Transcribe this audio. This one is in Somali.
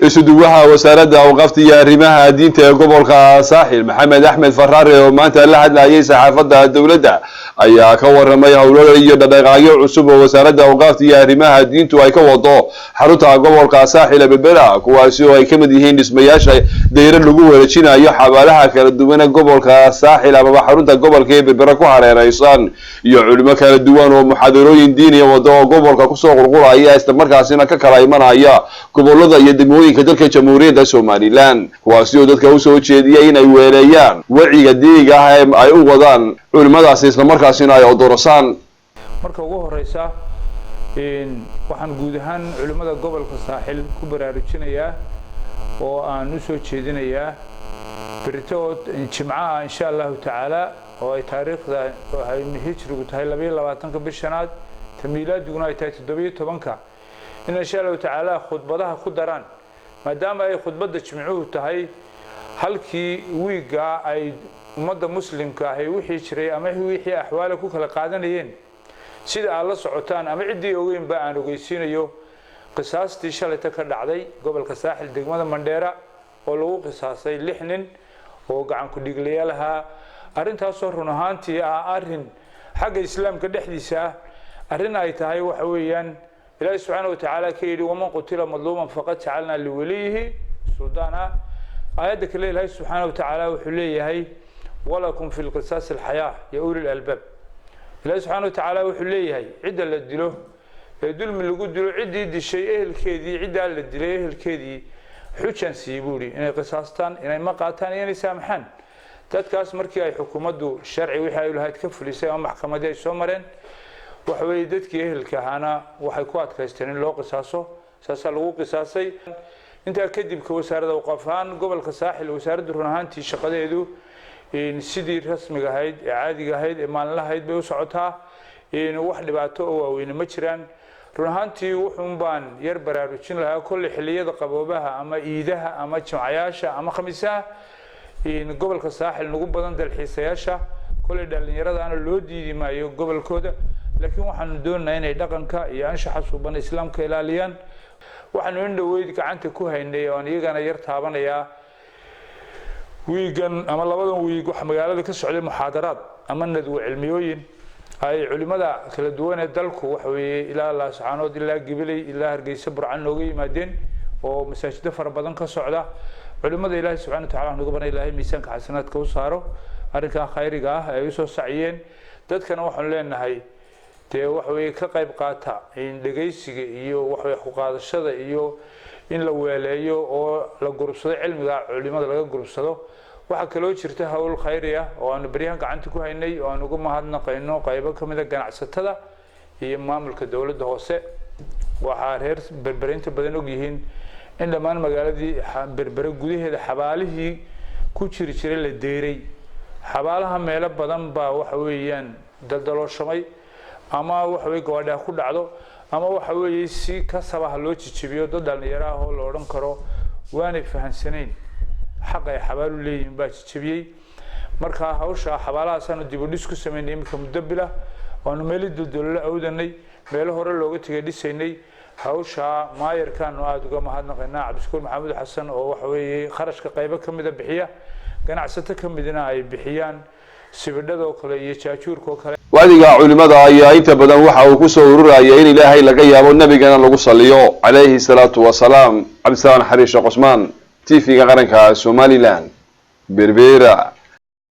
Isuduwaha wasaaradda awqaafta iyo arrimaha diinta ee gobolka Saaxil, Maxamed Axmed Faraare, oo maanta la hadlayay saxaafadda dowladda, ayaa ka waramay howlo iyo dhaqdhaqaaqyo cusub oo wasaaradda awqaafta iyo arrimaha diintu ay ka wado xarunta gobolka Saaxil ee Berbera, kuwaasi oo ay ka mid yihiin dhismayaasha dayro lagu wareejinayo xabaalaha kala duwan ee gobolka Saaxil amaba xarunta gobolka ee Berbera ku hareeraysan, iyo culimo kala duwan oo muxaadarooyin diiniya wado oo gobolka kusoo qulqulaya, islamarkaasina ka kala imanaya gobolada iyo degmooyinka dalka Jamhuuriyadda Somaliland, kuwaasi oo dadka usoo jeediyay inay weeleeyaan waciga diiniga ah ee ay u wadaan culimadaasi, islamarkaasina ay odorosaan. Marka ugu horeysa, waxaan guud ahaan culimmada gobolka Saaxil ku baraarujinayaa oo aan u soo jeedinayaa berito oo Jimcaha, insha Allahu tacaala, oo ay taariikhda hijrigu tahay 22-ka bishanaad, ta miilaadiguna ay tahay 17-ka, in insha Allahu tacaala khudbadaha ku daraan, maadaama ay khudbadda Jimcuhu tahay halkii wiigga ay ummadda Muslimka ahi wixii jiray ama wixii axwaale ku kala qaadanayeen. Sida aad la socotaan ama ciddii ogeynba aan ogeysiinayo, qisaastii shalayta ka dhacday gobolka Saaxil, degmada Mandheera, oo lagu qisaasay lix nin oo gacan ku-dhiiglayaal ahaa, arrintaasoo run ahaantii ah arrin xagga Islaamka dhexdiisa ah arrin ay tahay. Waxa weeyaan, Ilaahi subxaana watacaala ka yidhi: "ومن قتل مظلوما فقد جعلنا لوليه سلطانا." Aayadda kale Ilaahay subxaana watacaala wuxuu leeyahay: "ولكم في القصاص حياة يا أولي الألباب." Ilaahi subxaana watacaala wuxuu leeyahay cidda la dilo ee dulmi lagu dilo, ciddii dishay ehelkeedii, ciddaa la dilay ehelkeedii xujaan siiyey, buu yidhi, inay qisaastaan, inay ma qaataan iyo inay saamaxaan. Dadkaas markii ay xukuumaddu sharci wixii ay lahayd ka fulisay ama maxkamadii ay soo mareen, waxa weeye dadkii ehelka ahaana waxay ku adkaysteen in loo qisaaso, saasaa lagu qisaasay. Intaa kadib, ka wasaaradda awqaaf ahaan gobolka Saaxil, wasaaraddu run ahaantii shaqadeedu sidii rasmiga ahayd ee caadiga ahayd ee maalinlahayd bay u socotaa. Wax dhibaato oo waaweyne ma jiraan. Run ahaantii wuxuun baan yar baraarujin lahaa: kolley xilliyada qaboobaha ama iidaha ama Jimcayaasha ama Khamiisaha, gobolka Saaxil nagu badan dalxiisayaasha. Kolley dhallinyaradaana loo diidi maayo gobolkooda, laakiin waxaanu doonaynaa inay dhaqanka iyo anshaxa suuban Islaamka ilaaliyaan. Waxaanu in dhoweyd gacanta ku haynay oon iyagana yar taabanayaa, wiigan ama labadan wiig waxaa magaalada ka socday muxaadaraad ama nadwo cilmiyooyin ay culimada kala duwan ee dalku, waxa weeye, ilaa Laascaanood, ilaa Gibiley, ilaa Hargeysa, Burcan nooga yimaadeen oo masaajido fara badan ka socda. Culimada Ilaahay subxana wa tacala waxaan uga barnay Ilaahay miisaanka xasanaadka u saaro arrinkaa khayriga ah ay usoo saciyeen. Dadkana waxaanu leenahay, dee waxa weeye, ka qayb qaata dhegaysiga iyo waxaweye ku qaadashada iyo in la weeleeyo oo la gurubsado cilmiga culimada laga gurubsado. Waxaa kaloo jirta hawl khayri ah oo aanu beryahan gacanta ku haynay oo aan uga mahadnaqayno qaybo ka mid a ganacsatada iyo maamulka dowladda hoose. Waxaa reer Berbere inta badan og yihiin in dhammaan magaaladii Berbere gudaheeda xabaalihii ku jiri jiray la deyray. Xabaalaha meelo badan baa waxa weeyaan daldalooshamay, ama waxa weye gawaadhaha ku dhacdo, ama waxa weeye si kasabaha loo jijibiyo. Dad dhalinyaro ah oo la odhan karo waanay fahansanayn xaq ay xabaalu leeyihiin baa jijibiyey. Marka hawsha xabaalahaasaanu dib u dhis ku samaynay iminka muddo bila, waanu meelo duldulolo awdanay, meelo hore looga tegay dhisaynay. Hawsha maayarkaanu aada uga mahadnaqaynaa, Cabdishakuur Maxamuud Xasan, oo waxa weeye kharashka qaybo ka mida bixiya, ganacsato ka midna ay bixiyaan sibidhadoo kale iyo jaajuurka oo kale. Wacdiga culimada ayaa inta badan waxa uu kusoo ururaya in Ilaahay laga yaabo, nabigana lagu saliyo calayhi salaatu wasalaam. Cabdisalaan Xariishe Cosmaan, TV-ga qaranka Somaliland, Berbera.